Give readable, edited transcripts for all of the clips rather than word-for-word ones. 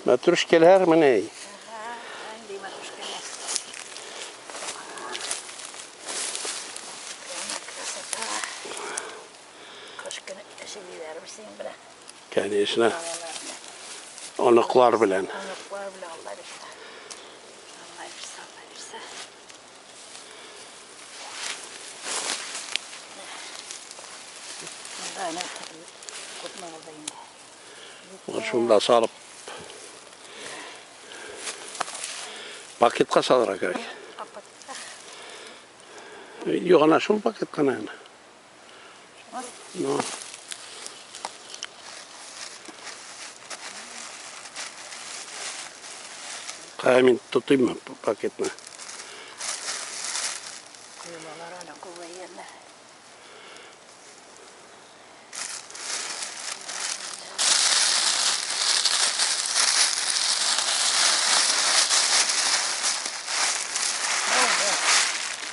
Мәтрүшкәләр менә. Ага, нинди мәтрүшкәләр. Прямо красота. Кыш көне җыйлыйларбыз синең белән. Конечно. Балаларны. Оныклар белән. Оныклар белән Алла бирсә. Алла бирсә, Алла бирсә. Монда әнә күпме булды инде. Шунда салып пакетка салырга кирәк. Апатта. Юк, ана шул пакетка наверное. Ну. Кая мин тотыйм пакетны? Коелалар әле күбәйгәннәр.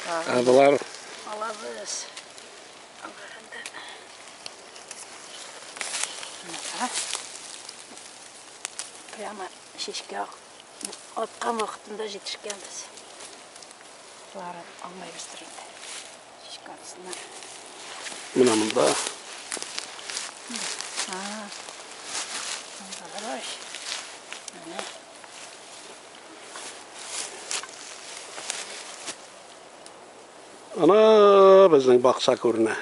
Ә болар Алабыз. Аларында. Менә. Прямо чәчкә аткан вакытында җитешкәнбез. Боларын алмыйбыздыр инде. Чәчкә атсыннар. Менә монда. А, монда да бар. Менә. Ана безнең бакча күренә.